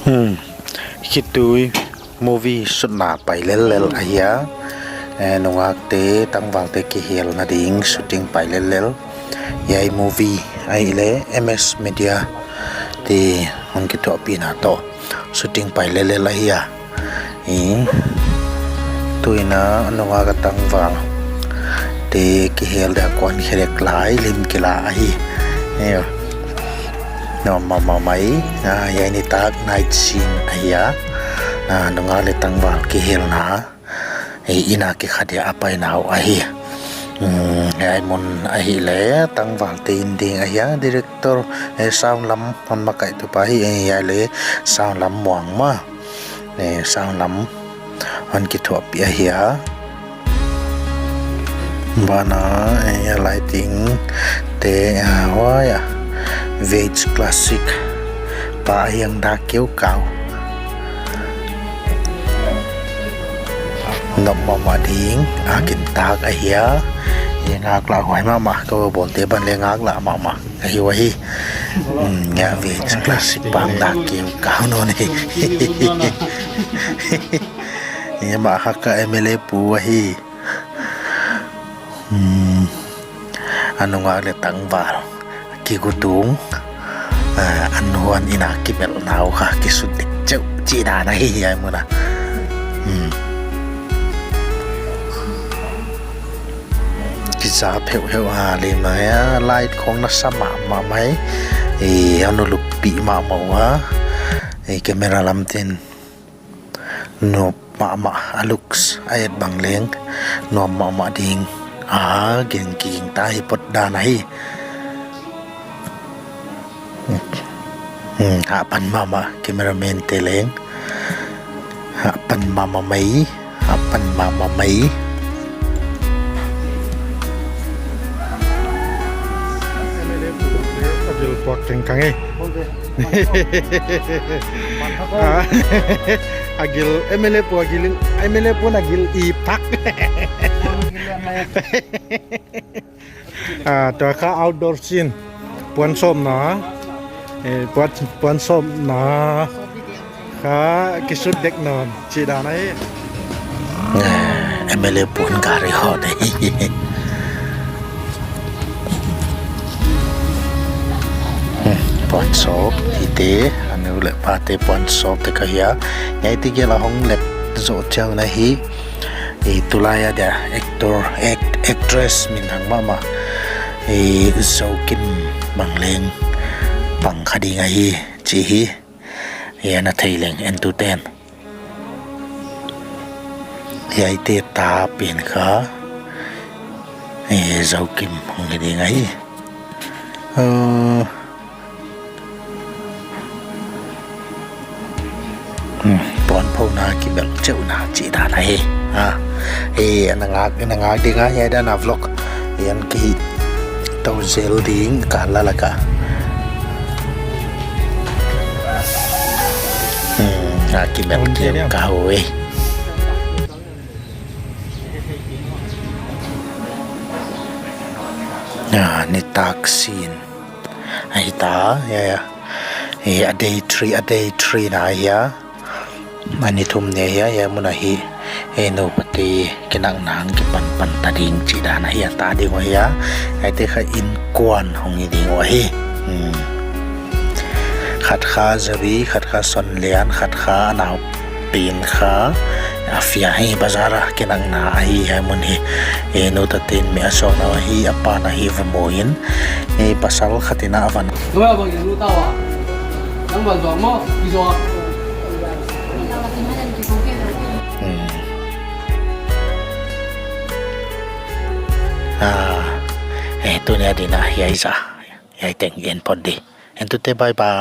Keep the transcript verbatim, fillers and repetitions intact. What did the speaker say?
Hmm. Khitui movie shootna pai lellel ahi a. Eh, nungakte, tangvalte kihelna ding shooting pai lellel. Hiai movie ahihleh M S Media te hon kithuahpihna toh shooting pai lellel ahi a. I, tu in a nungak a tangvalte kihel dia kuan kherek lai lim kila ahi. Ei, nuam mahmah mai. Ah, hiai nitak night scene ahi a. Ah, nungak leh tangval kihelna. Ei, inn a kikha dia a paina uh ahi. Hmm, hiai mun ahihleh tangvalte inn ding ahi a. Director, eh, sound lam hon makaihtupa hi, eh, hiai leh sound lam muang mah. Eh, sound lam hon kithuahpih ahi a. Banah, eh, lighting te, ah, huai a. Veg classic. Pa hiang dak keu kau. Nuam mahmah ding, a gintak ahi a. Eh, ngaklah huai mahmah, kou bawlte ban leh ngaklah mahmah. Ahi uh ahi. Hmm, hiai veg classic pa hiang dak keu kau nawn hi. Hiai mah Hakha M L A pu ahi. Hmm. A nungak leh tangval kigutung. Ah, a nuan inn a kimelhna uh kha kisut dek cheuh chih dan ahi hiai mun a. Hmm. Kizap heuheu a, lei mai a, light khong nasa mahmah mai. Eh, a nu lukpih mahmah ua. Eh, camera lam te'n nuam mahmah a, looks a et bang leng nuam mahmah ding. A, ging kiging ta hi, pot dan ahi. Hmm, hapan mahmah cameraman te leng. Hapan mahmah mai, hapan mahmah mai. A gil puak kengkang e. Ah, a gil M L A pu, a gil, M L A pu na gil i pak. Ah, tua kha outdoor scene. Puan sawmna. Eh, puan, puan sawmna. Kha kisut dek nawn. Chih dan ahi. Eh, M L A pu'n gari hawt ahi. Hmm, puan sawp hi te, a nu leh pate puan sawp te ka hia. Hiai te gel a hong lep zoh chiang na hi. I, tulai a dia actor, act-, actress minthang mahmah. I, Zokim bang leng pang kha ding ahi, chih hi. I, na thei leng entute'n. Hiaite ta pen kha, eh, Zokim hong hi ding ahi. Eh, hmm, puan phona kimelh cheuhna chih dan ahi. Ah, eh, na ngak, na ngak ding a, hiai dan a vlog. Hiai ki tou zel ding ka la la ka. Hmm, a kimelh keu ka uh e. Ah, nitak scene ahi ta, ya, ya. Eh, a day three, a day three na hia. A ni thum ni hia, hiai mun a hi. Eh, nu pate kinakna hong kipan pan ta ding chih dan ahi a, ta ding uh ahi a. Hiaite kha innkuan hong hi ding uh ahi. Hmm. Khat kha Zabi, khat kha Sonlian, khat kha a nau pen kha Afia hi, bazar a kinakna ahi hiai mun hi. Eh, nu tate'n mi a sawkna uh ahi, a pa'n a hi va mu in. Eh, pasal khat in a van. Nang bang zuak maw? Ki zuak. Hmm. Ah, eh, tuni a ding a hiai sa. Hiai teng en phot di. Entute, bye bye.